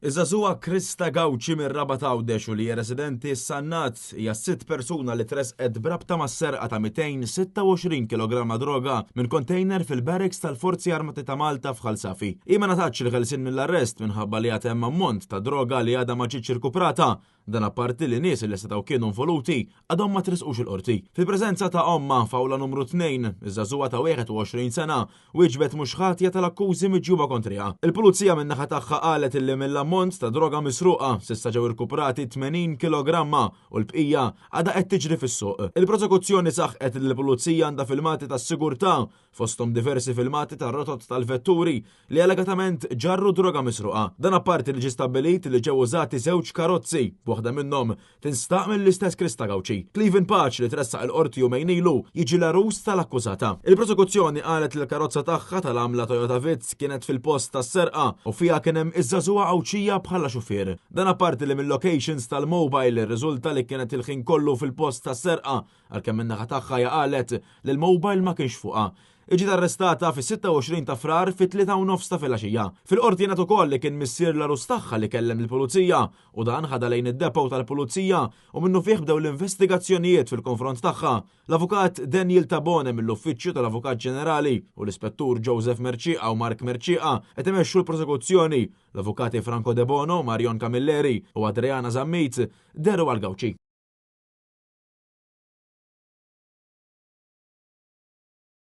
Iż-żagħżugħa Christa Gauci mir-Rabat Għawdex u li hija residenti s-Sannat hija s-sitt persuna li tressqet b'rabta mas-serqa ta' 226 kilogramma droga minn kontejner fil-barracks tal-Forzi Armati ta' Malta f'Ħal Safi. Hi ma ngħatatx il-ħelsien mill-arrest minħabba li għad hemm ammont ta' droga li għadha ma ġietx irkuprata. Dan apparti li nies li setgħu kienu involuti għadhom ma tressqux il-Qorti. Fil-preżenza ta' ommha f'awla numru 2, iż-żagħżugħa ta' 21 sena wieġbet mhux ħatja tal-akkużi miġjuba kontriha. Il-Pulizija min-naħa tagħha qalet illi mill-ammont ta' droga misruqa s'issa ġew irkuprati 80 kilogramma u l-bqija għadha qed tiġri fis-suq. Il-Prosekuzzjoni saħqet li l-Pulizija għandha filmati tas-sigurtà fosthom diversi filmati ta' rotot tal-vetturi li allegatament ġarru droga misruqa. Dan apparti li ġie stabbilit li ġew użati żewġ karozzi, b'waħda minnhom tinstaq mill-istess Christa Gauci. Cleven Pace li tressaq il-Qorti jumejn ilu jiġi l-għarus tal-akkużata. Il-prosekuzzjoni qalet li l-karozza tagħha tal-għamla Toyota Vitz kienet fil-post tas-serqa u fiha kien hemm iż-żagħżugħa Għawdxija bħala xufier. Dan apparti li mil-locations tal-mobile rriżulta li kienet il-ħin kollu fil-post tas-serqa għalkemm min-naħa tagħha hija qalet li l-mobile ma kienx fuqha. Hi ġiet arrestata fis-26 ta' Frar fit-3 u nofs ta' filgħaxija. Fil-Qorti jingħad ukoll li kien missier l-għarus tagħha li kellem lill-Pulizija u dan ħadha lejn id-depot tal-Pulizija u minnufih bdew l-investigazzjonijiet fil-konfront tagħha. L-Avukat Daniel Tabone mill-Uffiċċju tal-Avukat Ġenerali u l-Ispettur Joseph Mercieca u Mark Mercieca qed imexxu l-prosekuzzjoni. L-Avukati Franco Debono, Marion Camilleri u Adriana Zammit dehru għal Gauci.